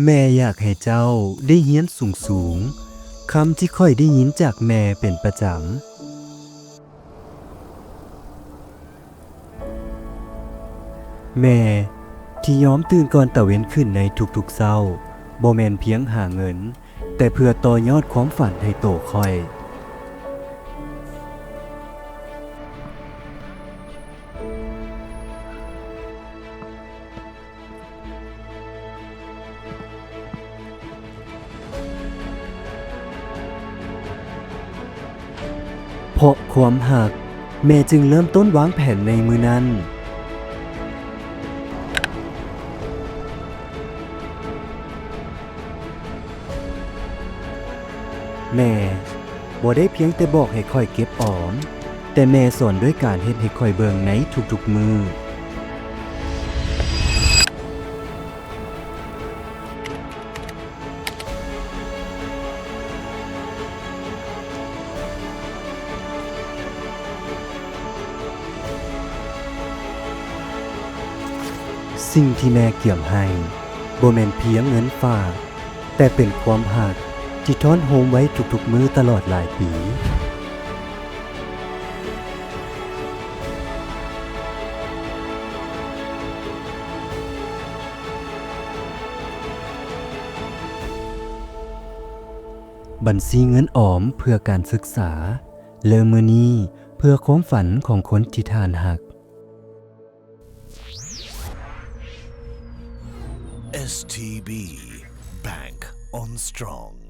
ແມ່ຢາກໃຫ້ເຈົ້າໄດ້ຮຽນສູງໆ, ຄຳທີ່ຂ້ອຍໄດ້ຍິນຈາກແມ່ເປັນປະຈຳ. ແມ່ທີ່ຍອມຕື່ນກ່ອນຕາເວັນຂຶ້ນໃນທຸກໆເຊົ້າ, ບໍ່ແມ່ນພຽງຫາເງິນ, ແຕ່ເພື່ອຕໍ່ຍອດຄວາມຝັນໃຫ້ໂຕຂ້ອຍ. ເພາະຄວາມຮັກ, ແມ່ຈຶ່ງເລີ່ມຕົ້ນວາງແຜນໃນມື້ນັ້ນ. ແມ່ບໍ່ໄດ້ພຽງແຕ່ບອກໃຫ້ຂ້ອຍເກັບອອມ, ແຕ່ແມ່ສອນດ້ວຍການເຮັດໃຫ້ຂ້ອຍເບິ່ງໃນທຸກໆມື້. ສິ່ງທີ່ແມ່ກຽມໃຫ້ ບໍ່ແມ່ນພຽງເງິນຝາກ, ແຕ່ເປັນຄວາມຮັກທີ່ທ້ອນໂຮມໄວ້ທຸກໆມື້ຕະຫຼອດຫຼາຍປີ. ບັນຊີເງິນອອມເພື່ອການສຶກສາ, ເລີ່ມມື້ນີ້ເພື່ອຄວາມຝັນຂອງຄົນທີ່ທ່ານຮັກ. STB Bank on Strong.